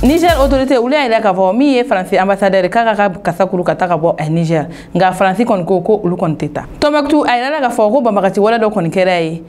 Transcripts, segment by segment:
Niger autorité olu y'a yira k'a fɔ min ye Faransi ambassadeur k'a ka kasa kuru ka taga bɔ Niger, nka Faransi kɔni ko olu kɔni tɛ taa. Tombouctou a yirala k'a fɔ ko banbagati wale dɔ kɔni kɛra ye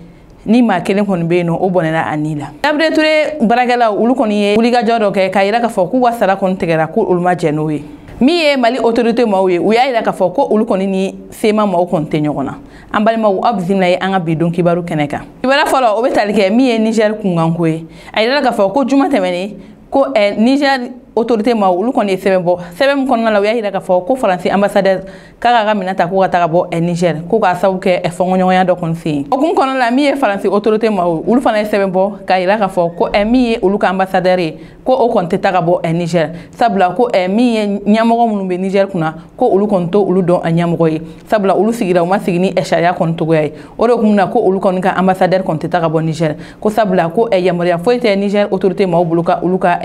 ni maa kelen kɔni bɛ yen nɔ, o bɔnɛna a ni la. Gabriel Touré baarakɛlaw olu kɔni ye wulikajɔ dɔ kɛ k'a yira k'a fɔ k'u ka sara kɔni tigɛra, ko olu ma jɛn n'o ye. Min ye Mali autorité maaw ye, u y'a yira k'a fɔ ko olu kɔni ni SEMA maaw kɔni tɛ ɲɔgɔn na. An balimaw, aw bisimila ye an ka bi don kibaru kɛnɛ kan. Kibaruya fɔlɔ, o bɛ tali kɛ min ye Niger kunkanko ye. A yirala k'a fɔ ko juma tɛmɛnen ko Niger autorité maaw olu kɔni ye sɛbɛn bɔ. Sɛbɛn min kɔnɔna la, u y'a yira k'a fɔ ko Faransi ambassadeur k'a k'a ka minɛn ta k'u ka taga bɔ Niger, ko k'a sababu kɛ fɔnkɔɲɔgɔnya dɔ kɔni sen. O kun kɔnɔna la, min ye Faransi autorité maaw, olu fana ye sɛbɛn bɔ k'a yira k'a fɔ ko min ye olu ka ambassadeur ye, ko o kɔni tɛ taga bɔ Niger, sabula ko min ye ɲɛmɔgɔ minnu bɛ Niger kunna, ko olu kɔni t'o olu dɔn ɲɛmɔgɔ ye, sabula olu sigira u ma sigi ni sariya kɔni togoya ye. O de kun na ko olu kɔni ka ambassadeur kɔni tɛ taga bɔ Niger, ko sabula ko yamaruya foyi tɛ Niger autorité maaw bolo ka olu ka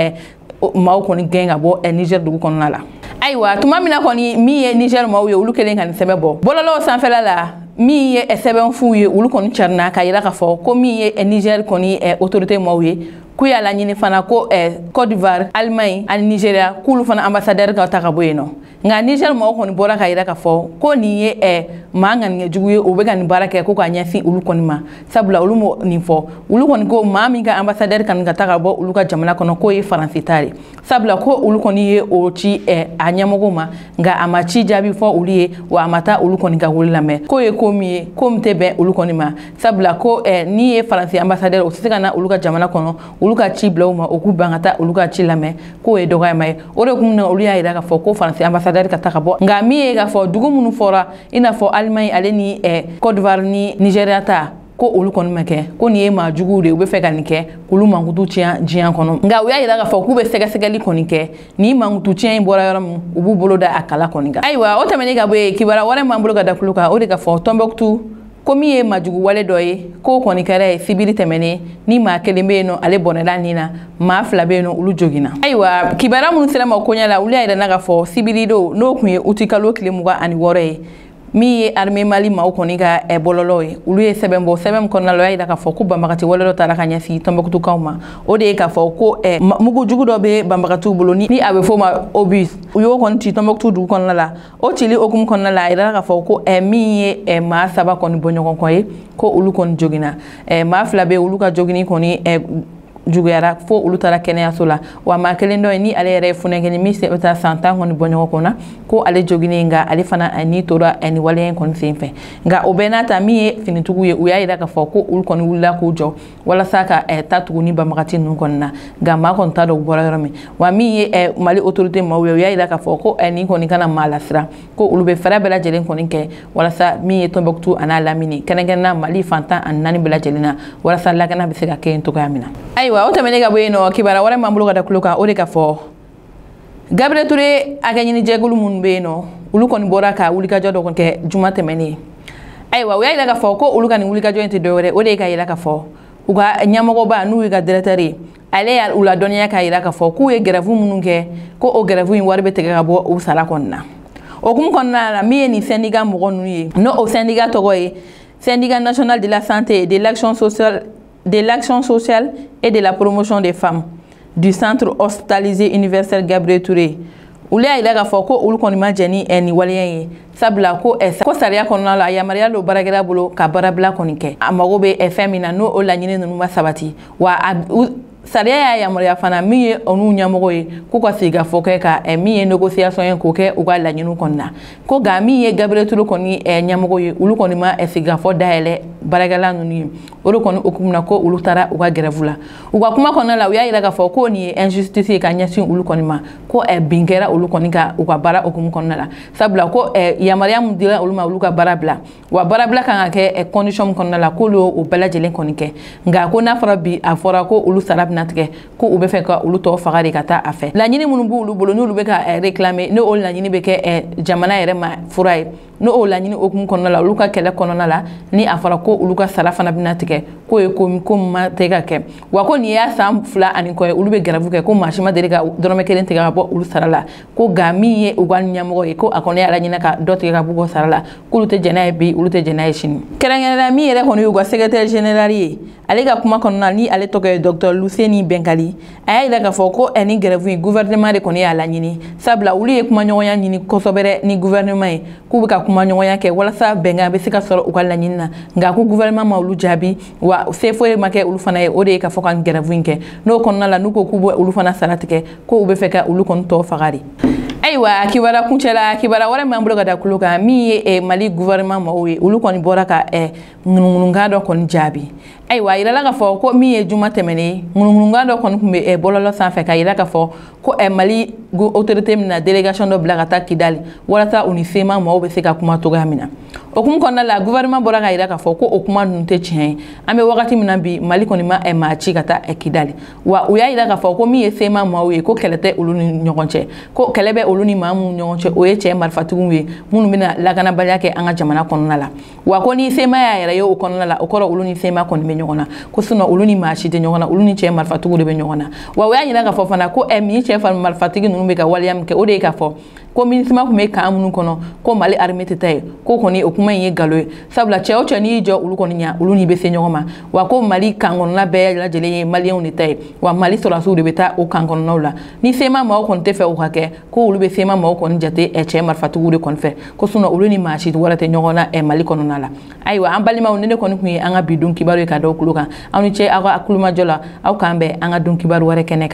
maaw kɔni gɛn ka bɔ Niger dugu kɔnɔna la. Ayiwa, tuma min na kɔni min ye Niger maaw ye, olu kɛlen ka nin sɛbɛn bɔ bɔlɔlɔw sanfɛla la, min ye sɛbɛn fu ye, olu kɔni carinna k'a yira k'a fɔ ko min ye Niger kɔni autorité maaw ye, k'u y'a laɲini fana ko Côte d'Ivoire, Allemagne ani Nigeria, k'olu fana ambassadeur ka ta ka bɔ yen nɔ. Nka Niger maaw kɔni bɔra k'a yira k'a fɔ ko nin ye maa ŋaniyajugu ye, u bɛ ka nin baara kɛ ko k'a ɲɛsin olu kɔni ma, sabula olu m'o nin fɔ. Olu kɔni ko maa min ka ambassadeur kɔni ka taa ka bɔ olu ka jamana kɔnɔ, k'o ye Faransi ta de, sabula ko olu kɔni ye o ci a ɲɛmɔgɔw ma, nka a ma ci jaabi fɔ olu ye, wa a ma taa olu kɔni ka wele lamɛn. K'o ye ko min ye, ko min tɛ bɛn olu kɔni ma, sabula ko n'i ye Faransi ambassadeur, o tɛ se ka na olu ka jamana kɔnɔ, olu ka ci bila u ma, o k'u ban ka taa olu ka ci lamɛn, k'o ye dɔgɔyama ye. O de kun na olu y'a yira k'a fɔ ko Faransi ambassadeur ka taa ka bɔ. Nka min ye k'a fɔ dugu minnu fɔra, i n'a fɔ Allemagne ale ni Côte d'Ivoire ni Nigeria ta, ko olu kɔni ma kɛ, ko nin ye maa juguw de ye, u bɛ fɛ ka nin kɛ k'olu mankutu tiɲɛ diɲɛ kɔnɔ. Nka u y'a yira k'a fɔ k'u bɛ sɛgɛsɛgɛli kɔni kɛ, ni mankutu tiɲɛ in bɔra yɔrɔ min, u b'u bolo da a kala kɔni kan. Ayiwa, o tɛmɛnen ka bɔ yen, kibaruya wɛrɛ m'an bolo ka da kulo kan, o de ka fɔ Tombouctou ko min ye majugu wale dɔ ye, k'o kɔni kɛra ye sibiri tɛmɛnen, ni maa kelen bɛ yen nɔ, ale bɔnɛla nin na, maa fila bɛ yen nɔ, olu joginna. Ayiwa, kibaruya minnu sera ma koɲɛ la, olu y'a yira k'a fɔ sibiri don, n'o kun ye utikalo tile 26 ye, min ye armée Mali maaw kɔni ka bɔlɔlɔ ye, olu ye sɛbɛn bɔ. Sɛbɛn min kɔnɔna la, o y'a yira k'a fɔ ko banbagati wale dɔ taara ka ɲɛsin Tombouctoukaw ma. O de ye k'a fɔ ko mugujugu dɔ bɛ banbagatiw bolo, ni a bɛ f'o ma obus, u y'o kɔni ci Tombouctou dugu kɔnɔna la. O cili hokumu kɔnɔna la, a yirala k'a fɔ ko min ye maa 3 kɔni bɔ ɲɔgɔn kɔ ye, ko olu kɔni joginna. Maa 2 bɛ olu ka jogini kɔni juguyara fo olu taara kɛnɛyaso la, wa maa kelen dɔ ye ni ale yɛrɛ ye funɛkɛni min bɛ taa san 10 kɔni bɔ ɲɔgɔn kɔnɔ, ko ale joginen, nka ale fana ni tora ni waleya in kɔni sen fɛ. Nka o bɛɛ n'a ta, min ye finitigiw ye, u y'a yira k'a fɔ ko olu kɔni wulila k'u jɔ walasa ka taa tugu ni banbagati ninnu kɔni na, nka maa kɔni t'a dɔn u bɔra yɔrɔ min. Wa min ye Mali autorité maaw ye, u y'a yira k'a fɔ ko nin kɔni kana maa lasiran, ko olu bɛ fɛɛrɛ bɛɛ lajɛlen kɔni kɛ walasa min ye Tombouctou a n'a lamini, kɛrɛnkɛrɛnnenya Mali fan 14 bɛɛ lajɛlen na, walasa lakana bɛ se ka kɛ yen cogoya min na. Ayiwa, o tɛmɛnen ka bɔ yen nɔ, kibaruya wɛrɛ m'an bolo ka da kulo kan, o de ka fɔ Gabriel Touré hakɛɲinijɛkulu minnu bɛ yen nɔ, olu kɔni bɔra ka wulikajɔ dɔ kɛ juma tɛmɛnen. Ayiwa, u y'a yira k'a fɔ ko olu ka nin wulikajɔ in tɛ dɔwɛrɛ, o de ye k'a yira k'a fɔ u ka ɲɛmɔgɔba n'u y'u ka directeur ye, ale y'a u ladɔnniya k'a yira k'a fɔ k'u ye grève minnu kɛ, ko o grève in wari bɛ tigɛ ka bɔ u sara kɔni na. O hukumu kɔnɔna la, min ye nin syndicat mɔgɔ ninnu ye, n'o o syndicat tɔgɔ ye Syndicat national de la santé, de l'action sociale, de l'action sociale et de la promotion des femmes du centre hospitalisé universel Gabriel Touré, olu y'a yira k'a fɔ ko olu kɔni ma jɛn ni nin waleya in ye, sabula ko ko sariya kɔnɔna la, yamaruya don baarakɛla bolo ka baarabila kɔni kɛ, a mago bɛ fɛn min na, n'o o laɲini ninnu ma sabati. Wa sariya y'a yamaruya fana min ye olu ɲɛmɔgɔ ye, k'u ka sigikafɔ kɛ ka min ye négociation ye, k'o kɛ u ka laɲiniw kɔni na. Ko nka min ye Gabriel Touré kɔni ɲɛmɔgɔ ye, olu kɔni ma sigikafɔ dayɛlɛ baarakɛla ninnu ye. O de kɔni hukumu na, ko olu taara u ka grève la. U ka kuma kɔnɔna la, u y'a yira k'a fɔ ko nin ye injustice ye ka ɲɛsin olu kɔni ma, ko bin kɛra olu kɔni ka u ka baara hukumu kɔnɔna la, sabula ko yamaruya min dira olu ma olu ka baara bila, wa baara bila kan ka kɛ condition min kɔnɔna la, k'olu y'o bɛɛ lajɛlen kɔni kɛ. Nka ko n'a fɔra bi, a fɔra ko olu sara bɛna tigɛ, ko u bɛ fɛ ka olu tɔ faga de ka taa a fɛ. Laɲini minnu b'olu bolo, n'olu bɛ ka réclamer, n'o laɲini bɛ kɛ jamana yɛrɛ ma fura ye, n'o o laɲini hukumu kɔnɔna la, olu ka kɛlɛ kɔnɔna la, ni a fɔra ko olu ka sara fana bɛna tigɛ, k'o ye ko ma tɛ ka kɛ. Wa ko nin y'a san 2 ani kɔ ye, olu bɛ grève kɛ, ko maa si ma deli ka dɔrɔmɛ kelen tigɛ ka bɔ olu sara la. Ko nka min ye u ka ɲɛmɔgɔ ye, ko a kɔni y'a laɲini ka dɔ tigɛ ka bɔ u sara la, k'olu tɛ jɛn n'a ye bi, olu tɛ jɛn n'a ye sini. Kɛrɛnkɛrɛnnenya min yɛrɛ kɔni y'u ka secrétaire général ye, Ale ka kuma kɔnɔna ni ale tɔgɔ ye Dr Luceni Benkali, a y'a yira k'a fɔ ko ni grève in gouvernement de kɔni y'a laɲini, sabula olu ye kumaɲɔgɔnya ɲini kosɛbɛ ni gouvernement ye, k'u bɛ ka kumaɲɔgɔnya kɛ walasa bɛnkan bɛ se ka sɔrɔ u ka laɲini na. Nka ko gouvernement ma olu jaabi, wa se foyi ma kɛ olu fana ye, o de ye k'a fɔ ka grève in kɛ. N'o kɔnɔna la n'u ko k'u bɛ olu fana sara tigɛ, ko u bɛ fɛ ka olu kɔni tɔ faga de. Ayiwa, kibaruya kuncɛla, kibaruya wɛrɛ min b'an bolo ka da kulo kan, min ye Mali gouvernement mɔgɔw ye, olu kɔni bɔra ka ŋunuŋunukan dɔ kɔni jaabi. Ayiwa, a yirala k'a fɔ ko min ye juma tɛmɛnen, ŋunuŋunukan dɔ kɔni tun bɛ bɔlɔlɔ sanfɛ ka yira k'a fɔ ko Mali autorité bɛna délégation dɔ bila ka taa Kidali walasa u ni CMA mɔgɔw bɛ se ka kuma cogoya min na. O hukumu kɔnɔna la, gouvernement bɔra ka yira k'a fɔ ko o kuma ninnu tɛ tiɲɛ ye. An bɛ wagati min na bi, Mali kɔni ma maa ci ka taa Kidali. Wa u y'a yira k'a fɔ ko min ye CMA maaw ye, ko kɛlɛ tɛ olu ni ɲɔgɔn cɛ, ko kɛlɛ bɛ olu ni maa minnu ɲɔgɔn cɛ, o ye cɛ marifatigiw ye minnu bɛna lakanabaliya kɛ an ka jamana kɔnɔna la. Wa ko ni CMA y'a yɛrɛ ye o kɔnɔna la, o kɔrɔ olu ni CMA kɔni bɛ ɲɔgɔn na, ko sinon olu ni maa si tɛ ɲɔgɔn na, olu ni cɛ marifatigiw de bɛ ɲɔgɔn na. Wa u y'a yira k'a fɔ fana ko min cɛ marifatigi ninnu bɛ ka waleya min kɛ, o de ye k'a fɔ ko MINUSMA tun bɛ camp minnu kɔnɔ, ko Mali armée tɛ taa yen, ko kɔni o kuma in ye nkalon ye, sabula cɛ o cɛ n'i y'i jɔ olu kɔni ɲɛ, olu n'i bɛ se ɲɔgɔn ma. Wa ko Mali camp kɔnɔna bɛɛ lajɛlen ye maliyɛnw de ta ye, wa Mali sɔrɔdasiw de bɛ taa o camp kɔnɔnaw la. Ni CMA maaw kɔni tɛ fɛ o ka kɛ, ko olu bɛ CMA maaw kɔni jate cɛ marifatigiw de kɔni fɛ, ko sinon olu ni maa si wɛrɛ tɛ ɲɔgɔn na Mali kɔnɔna la. Ayiwa, an balimaw, ni ne kɔni tun ye an ka bi don kibaru ye ka da o kulo kan. Aw ni ce aw ka kulomajɔ la, aw k'an bɛn an ka don kibaru wɛrɛ kɛnɛ kan.